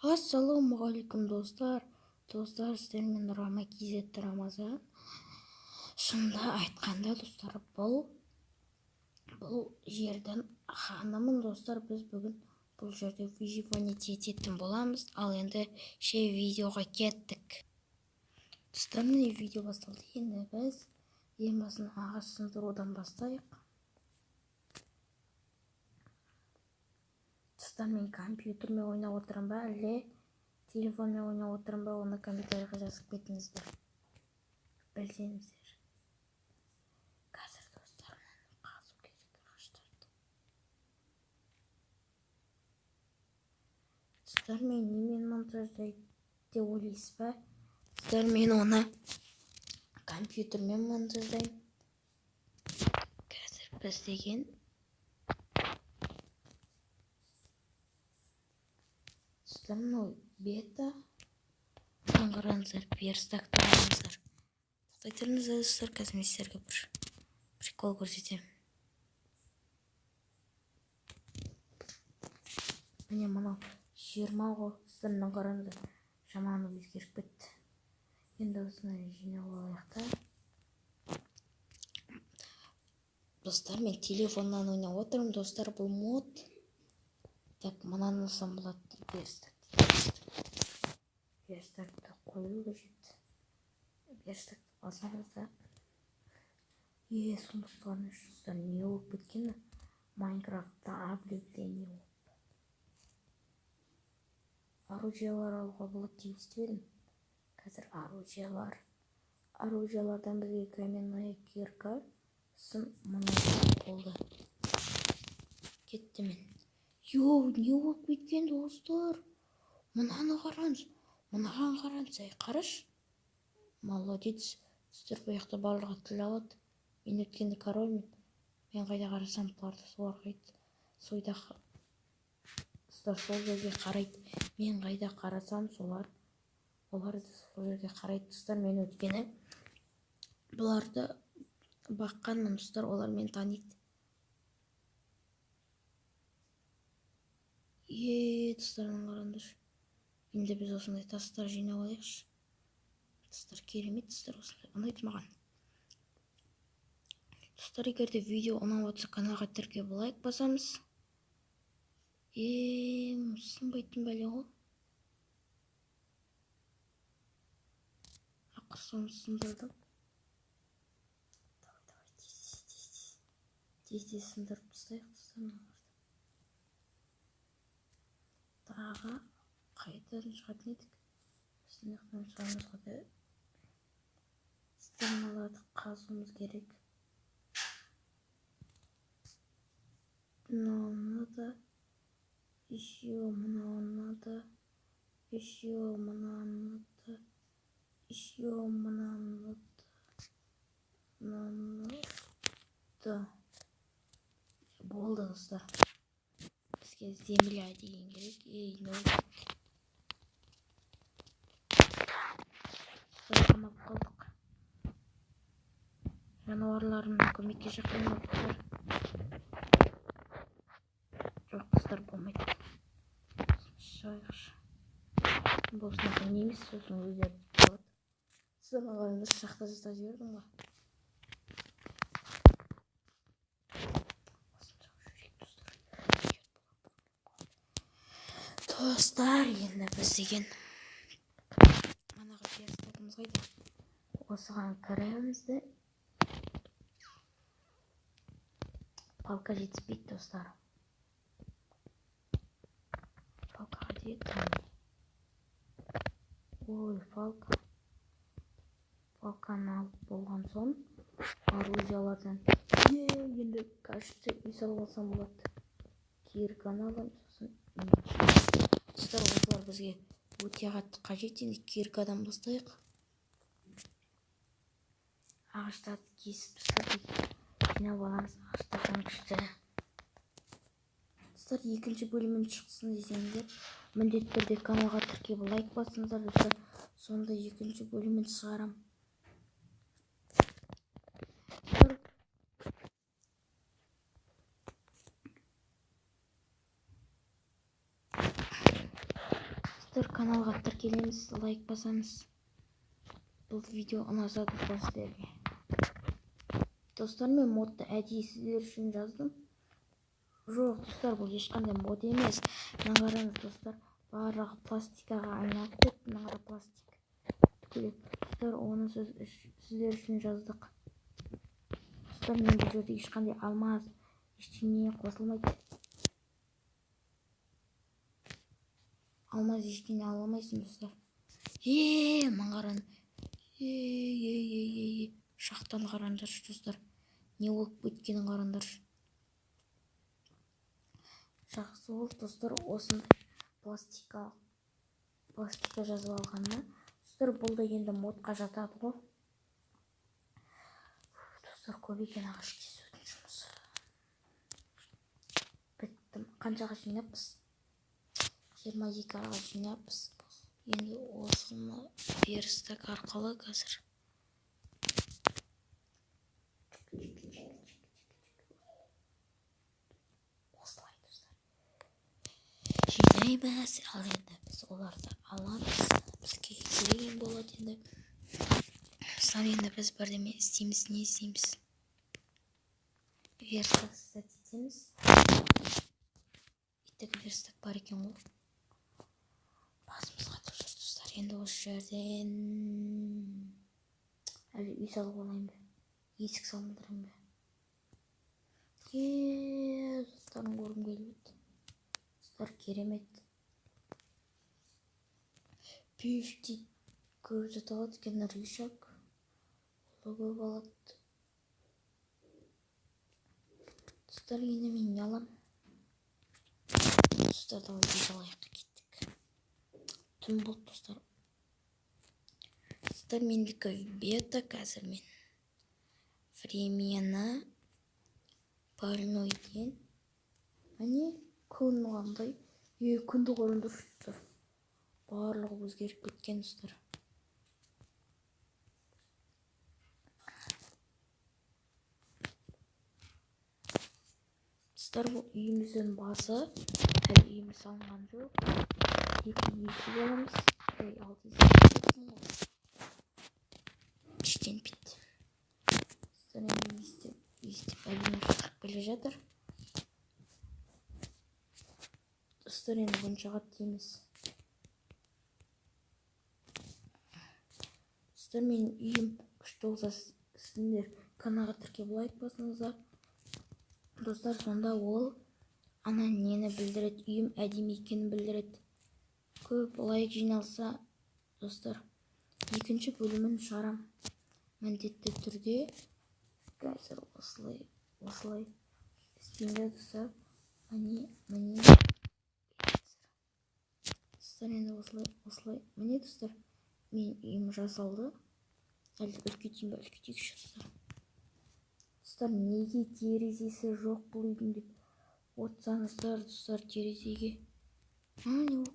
Ассалаумағалейкум, достар. Достар, сіздермен Рама KZ Рамазан. Шынында айтқанда, достар, бұл жердің ханымын, достар. Біз бүгін бұл жерде выживание ететін боламыз. Ал енді ше видеоға кеттік. Достар, міне видео басталды. Енді біз ең басын ағаш сындырудан бастайық. Достар, мен компьютермен ойнап отырмын ба, әлде телефонмен ойнап отырмын ба, оны комментарийға жазып кетіңіздер. Білсеңіздер. Қазір, достар, мынаны қазу керек ағаштарды. Достар, мен немен монтаждайды деп ойлайсыз ба? Достар, мен оны компьютермен монтаждаймын. Қазір біз деген достар, мынау бета. Мына қараңыздар, верстакты қараңыздар. Тоқтай тұрыңыздар, достар, қазір мен сіздерге бір прикол көрсетемін. Міне мынау 20 ғой, достар, мына қараңыздар, жаман өзгеріп кетті. Енді осыны жинап алайық та. Достар, мен телефоннан ойнап отырмын, достар, бұл мод. Так, мынаны алсам болады. Верстак. Верстакты қою қажет. Верстакты алсамыз да. Е, сундуктардың достар, не болып кеткен? Майнкрафтта обновление болып. Оружиялар алуға болады деп естіп едім. Қазір оружиялар. Оружиялардан бізге каменная кирка, сосын мынау болды. Кетті мен. Йоу, не болып кеткен, достар? Мынаны қараңыз, мынаған қараңыз, әй, қарашы. Молодец. Достар, бұл жақта барлығы тіл алады. Мен өткенде корольмін. Мен қайда қарасам, бұлар да солар қарайды. Сойда достар сол жерге қарайды. Мен қайда қарасам, олар да сол жерге қарайды. Достар, мен өткені бұларды баққанмын, достар, олар мені таниды. Е, достар, мына қараңдаршы. Енді біз осындай тастар жинап алайықшы. Достар, керемет, достар, осындай ұнайды маған. Достар, егер де видео ұнап отырса, каналға тіркеліп лайк басамыз. Е, сынбайтын бәле ғой. Ақыр соңы сындырдым. Давай, давай, тез, тез, тез. Тез, тез сындырып тастайық, достар, мыналарды. Тағы қайдан шығатын едік? Біз мына жақтан шығамыз ғой да. Достар, мыналарды қазуымыз керек. Мынауны да, еще мынауны да, еще мынаны да, еще мынаны да, мынаны да. Болды, достар. Бізге земля деген керек. Ей, не болды? Достар, қамап қалдық. Жануарларымды көмекке шақырайын, достар. Жоқ, достар, болмайды. Шығайықшы. Бұл осындай не емес, сосын өздері түсіп қалады. Достар, мына шахта жасап жібердім ғой. Достар, енді біз деген манағы верстагымыз қайда? Осыған кіреміз де. Палка жетіспейді, достар. Палка қайда еді? Ой, палка. Палканы алып болған соң оружиялардан. Е, енді кажется, үй салып алсам болады. Кирканы аламын, сосын меч. Достар, осылар бізге өте қатты қажет. Енді киркадан бастайық. Ағаштарды кесіп тастап жинап аламыз. Ағаштардан күшті. Достар, екінші бөлімін шықсын десеңіздер, міндетті түрде каналға тіркеліп лайк басыңыздар, достар. Сонда екінші бөлімін шығарам. Достар, каналға тіркелеміз, лайк басамыз. Бұл видео ұнаса, достар, сіздерге. Достар, мен модты әдейі сіздер үшін жаздым. Жоқ, достар, бұл ешқандай мод емес. Мына қараңыз, достар, барлығы пластикаға айналып кетті. Мына қара пластик түгел. Достар, оны сіздер үшін жаздық. Достар, мен бұл жерде ешқандай алмаз, ештеңе қосылмайды. Алмаз ештеңе ала алмайсың, достар. Мына қараңыз. Шахтаны қараңдаршы, достар. Не болып кеткенін қараңдаршы. Жақсы болды, достар, осындай пластика жазып алғанына. Достар, бұл да енді модқа жатады ғой. Достар, көп екен ағаш кесудің жұмысы. Біттім. Қанша ағаш жинаппыз? 22 ағаш жинаппыз. Енді осыны верстак арқылы қазір. Осылай, достар. Жинаймыз. Ал енді біз оларды аламыз. Бізге керек болады енді. Достар, енді біз бірдеме істейміз. Не істейміз? Верстак создать етеміз. Итак, верстак бар екен ғой. Басымыз қатып жүр, достар. Енді осы жерден әлі үй салып алайын ба? Есік салындырайын ба? Заттарын көргім келіп еді. Достар, керемет. Пеш дейді. Көп зат алады екен, рычаг. Ол да көп алады. Достар, енді мен не аламын? Достар, давай үй салайық, кеттік. Түн болды, достар. Достар, мендікі бета қазір мен. Времена больной день. Міне күн қандай. Күнді көріңдерші, достар. Барлығы өзгеріп кеткен, достар. Достар, бұл үйіміздің басы. Әлі үйіміз салынған жоқ. 2 есік аламыз. 6 есік кеттім ғой. Іштен бітті. Достар, енді естіп әдемі шығып келе жатыр. Достар, енді бұнша қатты емес. Достар, менің үйім күшті болса, сіздер каналға тіркеліп лайк басыңыздар. Достар, сонда ол ана нені білдіреді, үйім әдемі екенін білдіреді. Көп лайк жиналса, достар, екінші бөлімін шығарам міндетті түрде. Қазір осылай істеймін, достар. Міне, міне. Достар, енді осылай. Міне, достар, менің үйім жасалды. Әлі үлкейтейін бе, үлкейтейікші, достар. Достар, неге терезесі жоқ бұл үйдің деп отырсаңыздар, достар, терезеге. Не болып кетті?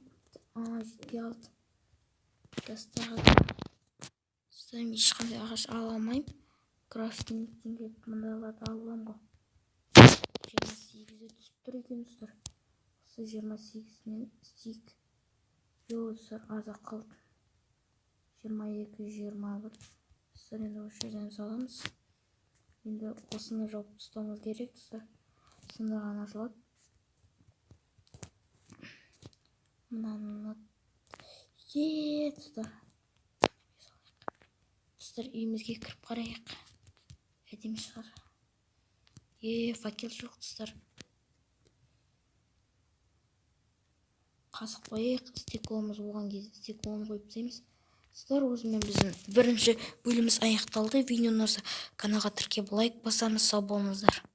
Жетпей қалды. Тағы да. Достар, мен ешқандай ағаш ала алмаймын. Крафтингтен келіп мындайларды ала аламын ғой. 28-і түсіп тұр екен, достар. Осы 28-інен істейік. Йо, достар, аз-ақ қалды. 22, 21. Достар, енді осы жерден саламыз. Енді осыны жауып тастауымыз керек, достар. Сонда ғана ашылады. Мынаны достар. Достар, үйімізге кіріп қарайық. Әдемі шығар. Факел жоқ, достар. Қасық қояйық, стекломыз болған кезде стеклоны қойып тастаймыз. Достар, осымен біздің бірінші бөліміміз аяқталды. Видео ұнаса каналға тіркеліп лайк басамыз. Сау болыңыздар.